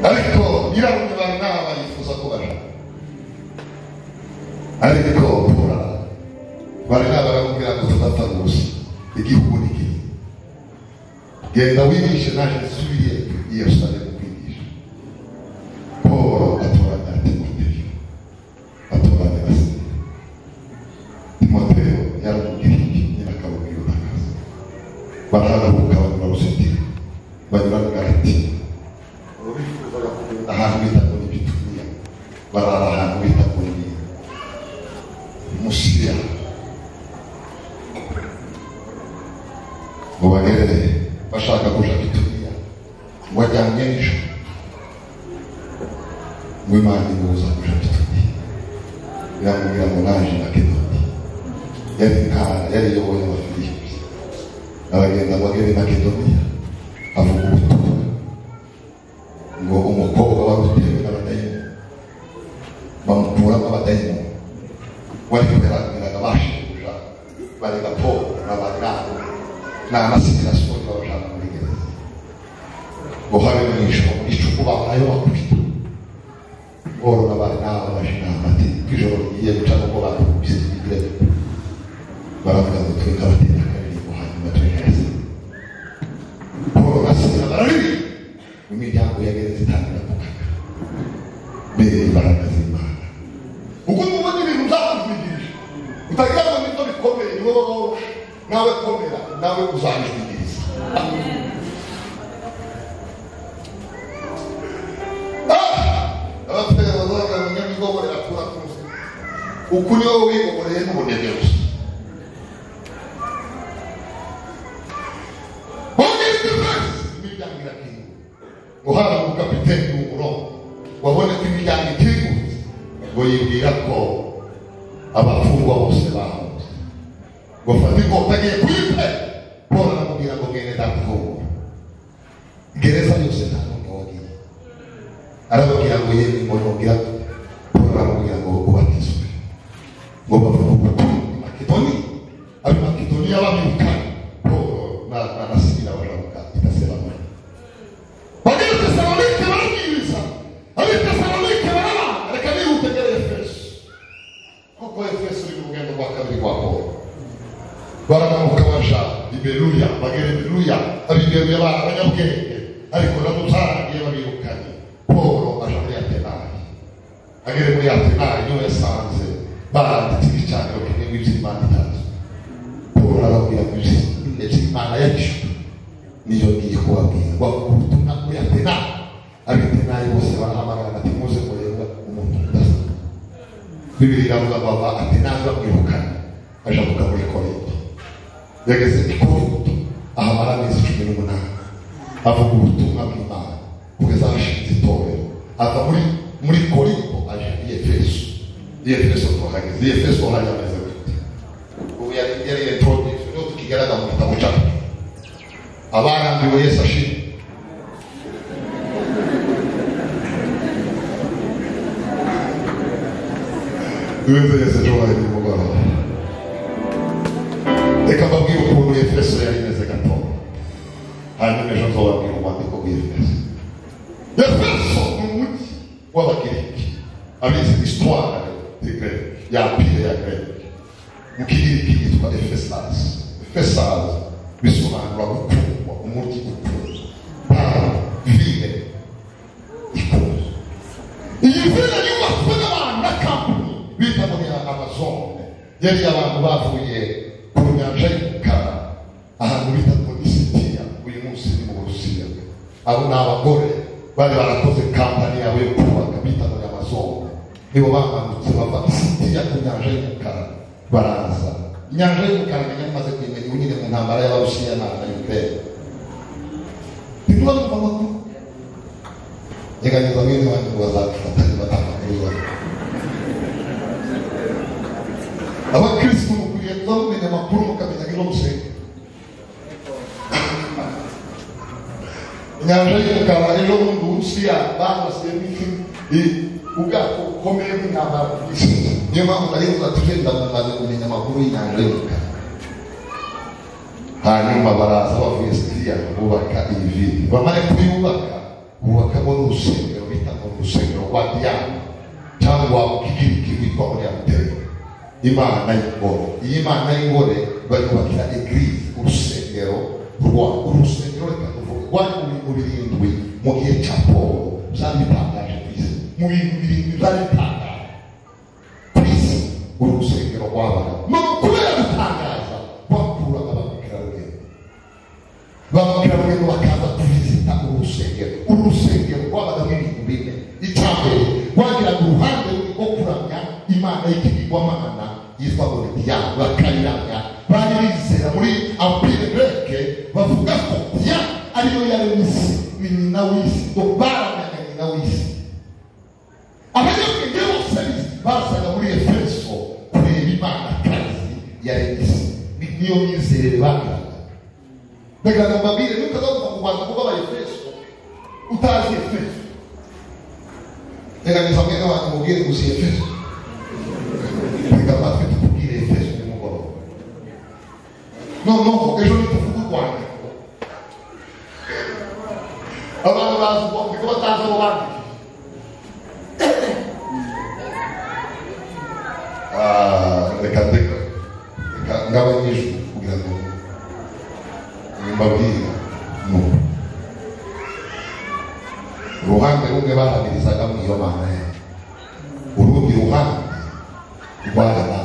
Ariko nyirarume Barinaba yifuza ko baja, ariko Pawulo Barinaba aramubwira ngo tudapfa gusa, igihugu ni kinini, genda wigishe naje nsubiriye i Yerusalemu kwigisha. Pawulo atoranya Timoteyo, atoranya na Sila. Timoteyo yari umugiriki, nyina akaba umuyudakazi. Barahaguruka banyura Lusitira, banyura Galatiya, bifuzaga kugenda ahantu bita ngo ni Bituniya, barara ahantu bita ngo ni Musiya, ngo bagere bashaka kuja Bituniya, ngo ajyanye nijoro, ngo Imana imubuza kuja Bituniya, iramubwira ngo naje Makedoniya. Yari intara yari iyoboye Abafilipi, aragenda ngo agere Makedoniya avuga ubutumwa, ngo umukobwa wari utewe n'abadayimoni bamukuramo abadayimoni, wari kuberabwiraga bashebuja barega Pawulo na Barinaba n'Amasirasoni babajana muri gereza, ngo habe mu ijoro mu gicuku babayo bakubita. Pawulo na Barinaba baje inama ati ko ijoro rigiye guca nuko badukubise bigire bite? Baravuga ngo tureka batera akaririmbo hanyuma tugereze. Pawulo na Sila bararirimba, imiryango ya gereza itangira gukaka mbere imbaraga z'Imana. Uko mubona ibintu byakujwigirije utagira ngo nibyo bikomeye, ni wowe woroshe, nawe komera, nawe uzabijwigiriza. Abafite bazaga ngo nyamigobore akura ku nzu, uku ni wowe wigomoreye n'ubunebwe gusa. Imiryango irakinguye, ngo hari umukapiteni w'umurongo wabone ko imiryango ikingutse, ngo yibwira ko abafungwa bose bahunze, ngo fata inkota agiye kuyitera. Pawulo aramubwira ngo mwene data humura, gereza yose nta n'umwe wagiye. Arababwira ngo yemwe ngo nongera. Pawulo aramubwira ngo ubatizwe, ngo bavuge ubutumwa i Makedoniya. Ab'i Makedoniya babirukanye, Pawulo na Sila baravuga i Tesalonike. Bageze Tesalonike barabwiriza, ab'i Tesalonike barabanga. Reka nihute ngere Efeso, kuko Efeso iri mu rugendo rwa kabiri rwa Pawulo. Baramanuka baja i Beruya, bagera i Beruya, ab'i Beruya bari abanyabwenge, ariko nabo byarangiye babirukanye. Pawulo aja muri Atenayi, agere muri Atenayi niho yasanze baranditse igicaniro kimwe iby'Imana itazwi. Pawulo arababwira ngo iby'Imana yahishuwe niyo ngiye kubabwira. Bavuga ubutumwa muri Atenayi, ab'i Atenayi bose barahamagara bati muze murebe umuntu udasanzwe. Bibiliya iravuga ngo aba Atenayi bamwirukanye ajabuka muri Korinto. Yageze i Korinto ahamara amezi 18 avuga ubutumwa bw'Imana kugeza ashinze itorero. Ava muri Korinto aje i Efeso. I Efeso tuhageze, i Efeso hari ameze gute? Ubu yari introduce niho tukigaragara mu gitabo cyacu. Abarambiwe Yesu ashimwe. Duheze Yesu ejo hari nimugoroba. Reka mbabwire ukuntu Efeso yari imeze gato, hanyuma ejo nzobabwira urwandiko rw'Efeso. Efeso ni umujyi w'Abagiriki, abizi histoire de Grec, ya empire ya Grec. Mu Kigiriki yitwa Efesas. Efesas bisobanura gukundwa, umujyi ukundwa, ville ikundwa. Iyi ville yubatswe n'abantu na kampani bita muri Amazon, yari abantu bavuye ku nyanja y'umukara ahantu bita muri Sitiya, uyu munsi ni mu Burusiya. Abo ni abagore bari barakoze kampani yabo yo kubaka bita muri Amazon, nibo bamanutse bava Sitiya ku nyanja y'umukara baraza. Inyanja y'umukara menya mumaze kuyimenya ubu nyine mu ntambara y'Abarusiya na Ukraine. Ntimuba mwumva amakuru? Nyeganyeza mwene wanyu ngo bazagufata nibatanga amakuru zawe. Abakristo mukwiriye kuba mumenya amakuru mukamenya ngo musenga. Inyanja y'umukara ejo bundi Uburusiya barasiye n'iki ubwato bukomeye bw'intambara ku isi. Niyo mpamvu nari mvuze ati genda mumaze kumenya amakuru y'inyanja y'umukara. Hanyuma baraza bavuye Sitiya bubaka iyi ville, bamare kuyubaka Bubakamo n'urusengero bita ngo urusengero rwa Diyana cyangwa mu Kigiriki rwitwa ngo ni Arutemi, imana y'ingore. Iyi mana y'ingore bayubakira eglise, urusengero rwa urusengero. Reka tuvuge rwari mu bintu birindwi mu gihe cya Paul byari bitangaje ku isi. Mu bintu birindwi byari bitangaje ku isi, uru rusengero rwabaga kubera gutangaza rwakururaga ba mukerarugendo. Ba mukerarugendo bakaza kuvisita uru rusengero. Uru rusengero rwabagamo ibintu bine. Icya mbere, rwagiraga uruhande rwo kuramya imana y'ikigirwamana yitwa ngo ni Diyana, bakayiramya. Bari bizera muri empire grecque, bavuga ko Diyana ariyo yaremye isi, ni nyina w'isi, ngo baramyaga nyina w'isi. Abanyabwenge bose bazaga muri Efeso kureba imana kazi yaremye isi. Niyo myizerere bagiraga. Ndagira ngo mbabwire, ntukazavuga mu Rwanda kuko aba Efeso utazi Efeso. Reka mwene wanjye mubwire gusa Efeso. Reka amatwi tukubwire Efeso nimugoroba. Noneho ejo nituvuga urwandiko, abantu bazi urwandiko batazi abo bandikiye. Reka ndeka reka ngabanye ijwi kugira ngo mbabwire. Nuko uruhande rumwe bahamirizaga mu iyo mana ye, urundi ruhande rwarabaga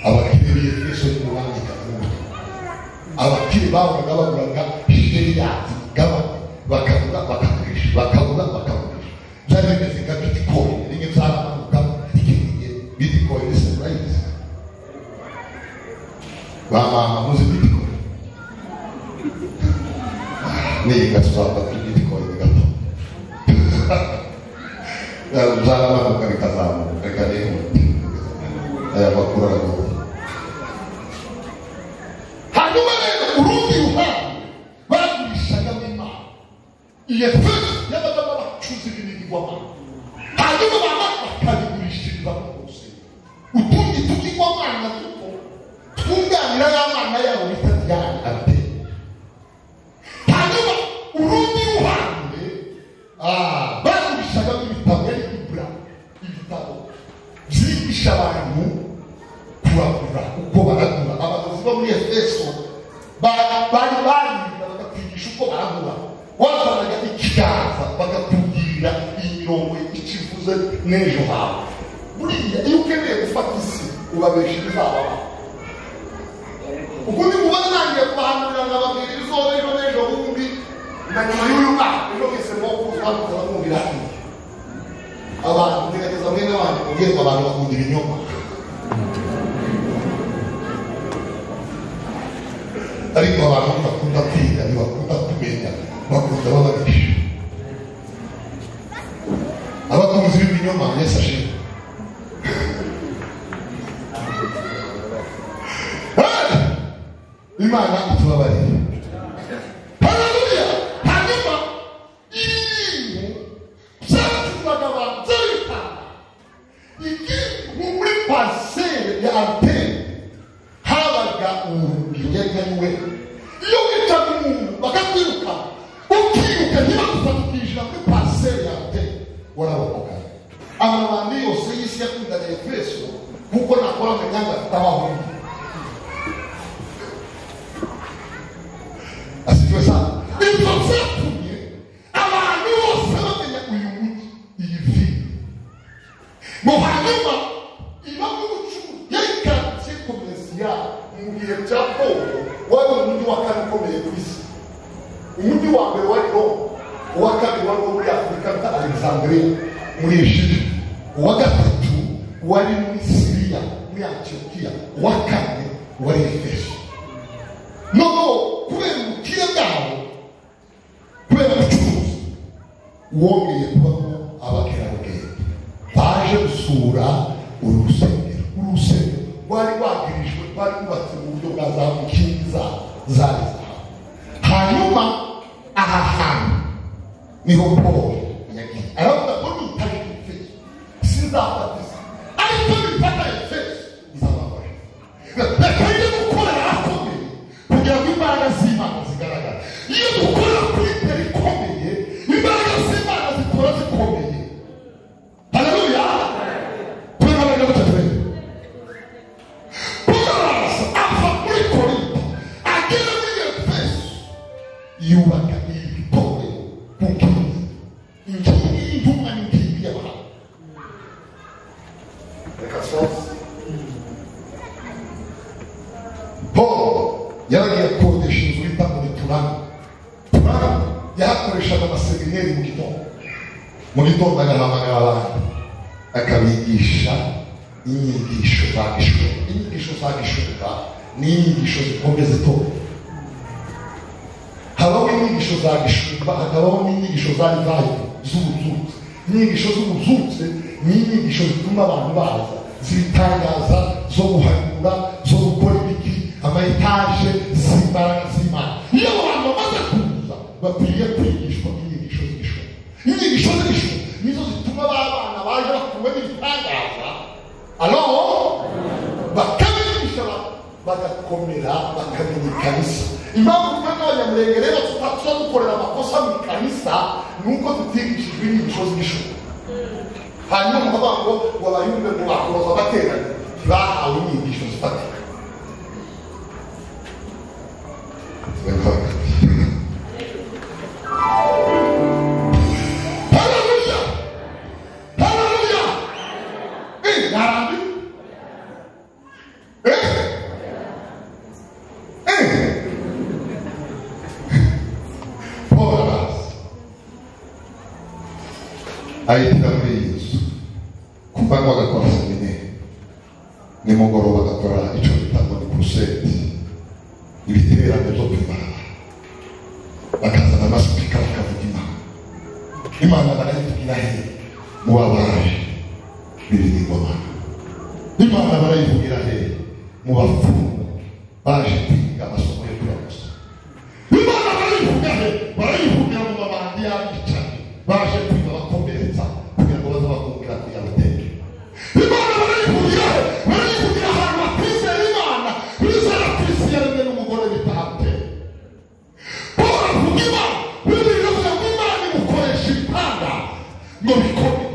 abakire b'Efeso nibo bandikaga n'umutwe. Abakire bahoraga baguraga sheyati gabane, bakagura bakagurisha, bakagura bakagurisha. Byari bimeze nka bitcoin, rimwe byaramanuka ikindi gihe. Bitcoin se murayizi? Ba mama muzi bitcoin? Niga tuzava kuri bitcoin gato. Byaramanuka bikazamuka. Reka nihute, aya makuru aragoye. Hanyuma rero urundi ruhande bagurishagamo imana. Iyo Efeso yabagamo abacuzi b'ibigirwamana, hanyuma bamara bakabigurishiriza mu rusengero utundi tugirwamana duto twunganira ya mana yabo bita Diyana Arutemi. Hanyuma urundi ruhande bagurishagamo ibitabo, yari ibura ibitabo byigisha abantu kuragura uko baragura. Abayobozi bo muri Efeso bari bariga bakakwigisha uko baragura. Wazanaga ikiganza bakakubwira imirongo icyo ivuze n'ejo hawe. Buriya iyo ukeneye gufata isi ubabesha ibizabaho. Ukundi mubona nangiye kubahanurira nkababwira ibizoba ejo n'ejo bundi na nyuma y'uyu mwaka, ejo mwese mwo kuza mwumvira abantu. Ngerageza mwene wanjye mubwire ngo abantu bakunda ibinyoma, ariko abantu ntibakunda kwiga, ntibakunda kumenya, bakunda babarisha. Abakunzi b'ibinyoma, Yesu ashimwe. Imana itubabarire. Haleluya. Hanyuma ibi bintu byatumaga abantu byabitanga iki muri parcelle ya Arutemi habaga ubuhungiro yari. Iyo wicaga umuntu bakakwiruka, ukiruka ntibagufata, ukinjira muri parcelle ya Arutemi, wararokoka. Amabandi yose y'isi yakundaga Efeso kuko nakora amanyanga afite abahungu. Asifiwe sana. Ibyo byatumye abantu bose bamenya uyu mujyi, iyi ville. Ngo hanyuma ibamo ubucuruzi, yari quartier commercial mu gihe cya Paul. Wari umujyi wa kane ukomeye ku isi. Umujyi wa mbere wari Roma, uwa kabiri wari uwo muri Afurika bita Alexandria muri Egypte, uwa gatatu wari muri Siriya muri Antiyokiya, uwa kane wari Efeso. Noneho kubera ubukire bwabo, kubera ubucuruzi, wongeye kubamo abakerarugendo baje gusura uru rusengero. Uru rusengero rwari rwagirijwe, rwari rwubatse mu buryo bwa zahabu, inkingi zabo zari zahabu. Hanyuma aha hantu niho Paul yagiye aravuga ko nitaje Efeso sinzafata isi, ariko nifata Efeso nzabafasha. Reka njye gukorera ahakomeye kugira ngo imbaraga z'Imana zigaragare. Iyo dukorera kuri terrain ikomeye, imbaraga Yubaka iri torero ku nkingi. Inkingi y'intumwa ni inkingi y'abantu. Reka soze. Paul yaragiye akodesha inzu bita ngo ni Turano. Turano yahakoreshaga amasemineri mu gitondo. Mu gitondo agahamagara abantu akabigisha inyigisho za gishumba. Inyigisho za gishumba ni inyigisho zikomeza itorero. Habaho inyigisho za gishumba, hakabaho n'inyigisho za revival z'ububyutse. Inyigisho z'ububyutse ni inyigisho zituma abantu baza, zibitangaza, zo guhanura, zo gukora ibiki, ama etaje z'imbaraga z'Imana. Iyo abantu bamaze kuza bakwiriye kwigishwa inyigisho z'igishumba. Inyigisho z'igishumba nizo zituma ba bana baje bakuwe n'ibitangaza, alo bakabigisha bagakomera, bakamenya ikanisa. Impamvu twebwe Abanyamurenge rero tutapfa gukorera amakosa mu ikanisa ni uko tutigishijwe inyigisho z'igishumba. Hanyuma mukavuga ngo abayumve ngo bakoroza abateranye, ntibahawe inyigisho zifatika. Haleluya! Haleluya! Narambi? Paul araza ahitira muri iyi nzu. Ku manywa agakora seminari, nimugoroba agakora icyo bita ngo ni kuruseti, ibiterane byo kwibarabara. Bakazana amasipika bakavuga Imana. Imana barayivugira he? Mu babaje b'ibigirwamana. Imana barayivugira he? Mu bapfumu baje kwiga amasomo yo kuraguza. Imana barayivuga he? Barayivugira mu mabandi y'abicanyi baje kwiga bakomeretsa kugira ngo baze bakongera kuyabatera. Imana barayivugira he? Barayivugira ahantu batizera Imana, bizera ku isi yaremwe n'umugore bita Abeli. Paul avuga Imana, Bibiliya iravuga ngo Imana imukoresha ibitangaza ngo bikomere.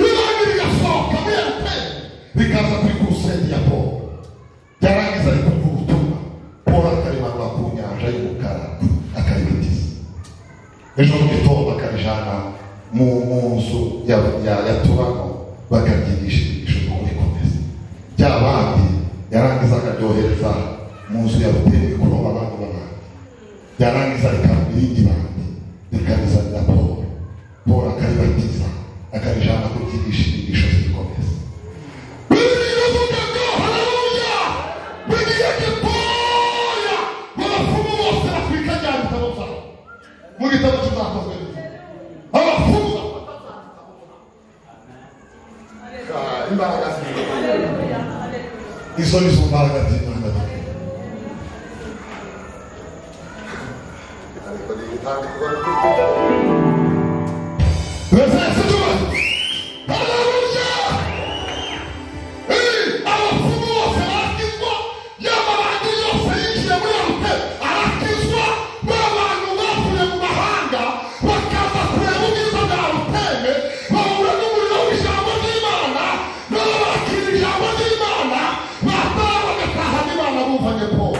Imana rigasohoka muri Yeruzalemu rikaza kuri kurusedi ya Paul. Yarangiza rikumva ubutumwa, Paul akarimanura ku nyanja y'umukara akaribatiza. Ejo mu gitondo akarijana mu nzu ya Turano bakaryigisha inyigisho zo kubikomeza. Bya bandi yarangiza akaryohereza mu nzu ya Ruteri kuroba abantu b'abandi. Yarangiza rikaba irindi bandi rikarizanira Paul. Paul akaribatiza akarijana kuryigisha inyigisho zikomeza. Bibiliya iravuga ngo haleluya, bigiye gitoya abapfumu bose batwika bya bitabo byabo. Mu gitabo kizakozwe neza abapfumu bafata bya bitabo. Imbaraga z'Imana, izo nizo mbaraga z'Imana. Ariko ni Haleluya! Abapfumu bose barakizwa, yaba abandi yose yinjiye muri Yeruzalemu arakizwa. Ba bantu bavuye mu mahanga bakaza kureba ubwiza bwa Ruteme, bahura n'umuriro w'ijambo ry'Imana, nabo bakira ijambo ry'Imana, bataha bagataha n'Imana bumvanye Paul.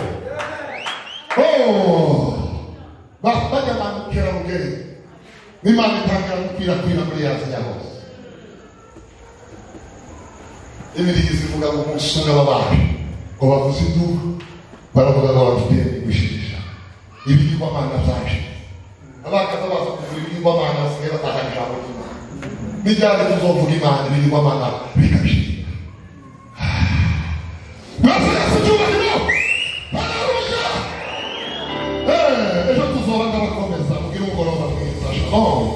Bajya ba mukerarugendo, Imana itangira gukwirakwira muri Aziya hose. Imirizo ivuga ngo umunsi umwe babaje ngo bavuze induru, baravuga ngo bafite imigushisha ibigirwamana byaje. Abakaza baza kuvuga ibigirwamana basigaye batahana ijambo ry'Imana. N'iryari tuzovuga Imana ibigirwamana bikabishika. Yesu cyubahiro! Haleluya! Ejo tuzoba ndabakomeza mugire umugoroba mwiza. Shalom.